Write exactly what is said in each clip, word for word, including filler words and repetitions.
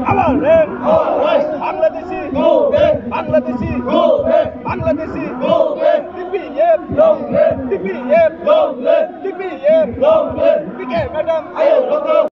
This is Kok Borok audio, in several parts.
Our land, our rights. Bangladeshi, go back. Bangladeshi, go back. Bangladeshi, go back. T P F, long live. T P F, long live. T P F, long live. P K madam, ayo, loco.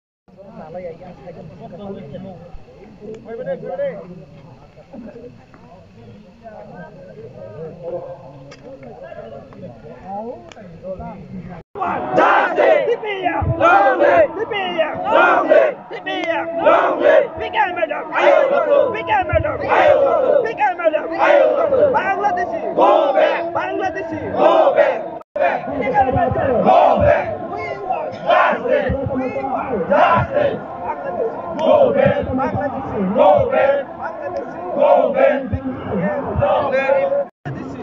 Justice! T P F! Long live! T P F! Long live! T P F! Long live! P K madam! Ayo, loco! P K madam! Ayo, loco! P K madam! Ayo, loco! Bangladeshi! Go back! Bangladeshi! Go back! Go back! We want justice! We want justice! Go back! Bangladeshi! Go back! Bangladeshi! Go back!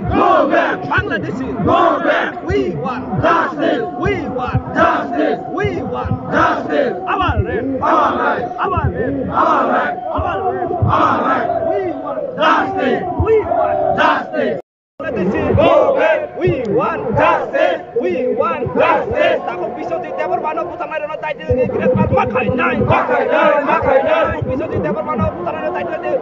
Go back! Bangladeshi! Go back! We want justice! We want justice! We want justice! Our land! Our right! Our land! Our right! Our land! Our right! We want justice! We want justice! Bangladeshi, go back! We want justice! We want justice! Tabuk Biswajit Debbarma no butharnai rokno daitwladi greptar ma khainai! Ma khainai! Ma khainai! Biswajit Debbarma no butharnai rokno daitwladi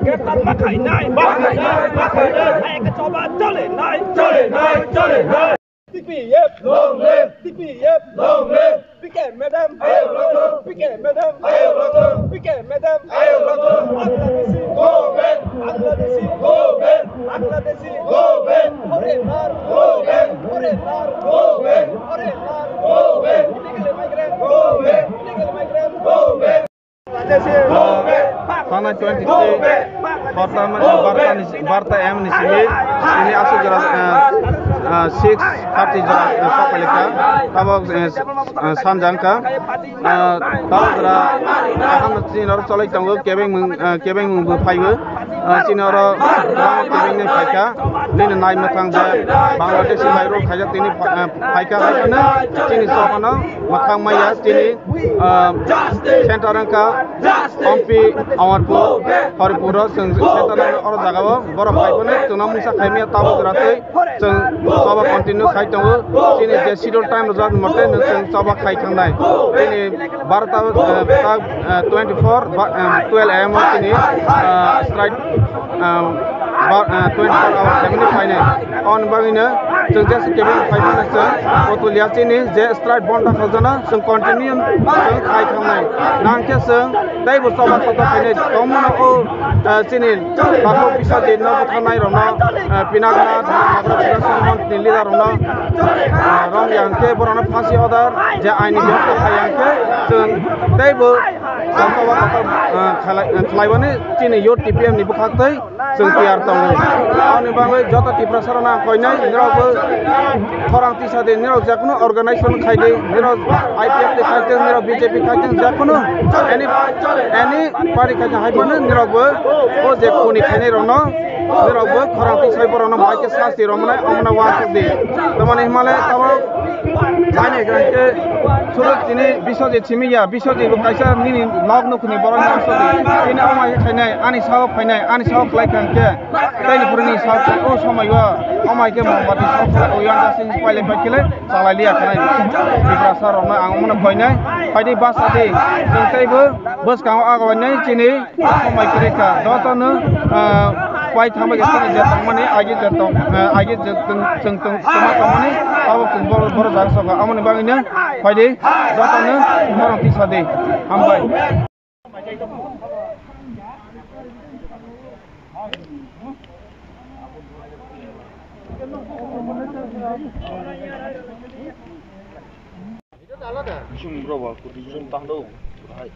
greptar ma khainai! Ma khainai! Ma khainai! Hai ekta choba chole nai! Chole nai! Chole nai! T P F! Long live! T P F! Long live! P K madam! Ayo, loco! P K madam! Ayo, loco! P K madam! Ayo, loco! Bangladeshi! Go back! Bangladeshi! Go back! Bangladeshi! Go back! Foreigner! Go back! Foreigner! Go back! Foreigner! Go back! Illegal immigrant! Go back! Illegal immigrant! Go back! Thana twenty-three, Barta, Barta ni, Barta M ni simi, ini asuk jora, eh, eh, six thirty jora, eh, sok pailika. Tabok, eh, eh, sanjang ka. Eh, tabok jora, aham chini noro cholai tongo, kebeng mung, eh, kebeng mung bo phaibo. Eh, chini oro, kebeng ni phaika. Nini nai mwthang je, Bangladeshi mairok khaijak tini pha-, eh, phaika, chini sokano mwthang maya, chini Ah, center wngkha Ompi Amarpur, Horipuro, chwng center wngkha oro jagao, borok bai phano chwngno mungsa khaimya tabuk jora tei chwng choba continue khai tongo. Chini je schedule time rwjak mote chwng choba khai thangnai. Chini barota, ah, tak, ah, twenty-four ba, ah, twelve A M o chini, ah, strike, ah, ba, ah, twenty-four hours khaimani phainai. Aboni bagwino chwng je se kebeng phai mano chwng Putulia chini je strike bonda khaljana chwng continue chwng khai thangnai. Nangkhe chwng teibo choba kotor khainai tongmano o, eh, chini takhuk Biswajit no butharnai rokno, eh, Pinaknath Nagra Federation Front ni leader rokno, eh, romya hwnkhe borokno phasi order je aini byabostha khaiya hwnkhe chwng teibo choba kotor, eh, khalai-, eh, khlaiwani chini youth T P M ni bwkhaktwi chwng tiyar tongo. Aboni bagwi joto Tiprasarokno ang koinai, nirokbo khorang tisa di, nirok jekono organization khai di, nirok I P F T khai thung, nirok B J P khai thung, jekono any, any party khai thung, hai phano nirokbo o je khuni khainai rokno, nirokbo khorang tisai borokno bai khe sasti rwmani, omono uansuk di. Tamoni himale tamo Ani hwnkhe surut tini Biswajit simi ya, Biswajit bo kaisa nini nok nukhungni borok ni bwsajwk. Tini omo hai khainai, ani sao phainai, ani sao khlai kha hwnkhe, tei ni phuru ni sao khlai, o somai o, omo hai khe mombati sao khlai, o yang jasing pailai pai khe le chalai liya khnai. Tiprasa rokno ang omono koinai, phaidi basa di, chwng teibo bwskango agobainai chini. Somai kwrwi kha, jotono, ah, pai thangbai khe chini je tongmani, agi je tong, ah, agi je tong, chwng tong, tongma tongmani, abo chwng bor-, borok jaga sokha. Aboni bagwino phaidi, jotono borok tisa di. Hambai. Bising bro ba, kurdi jun tang do. Hai.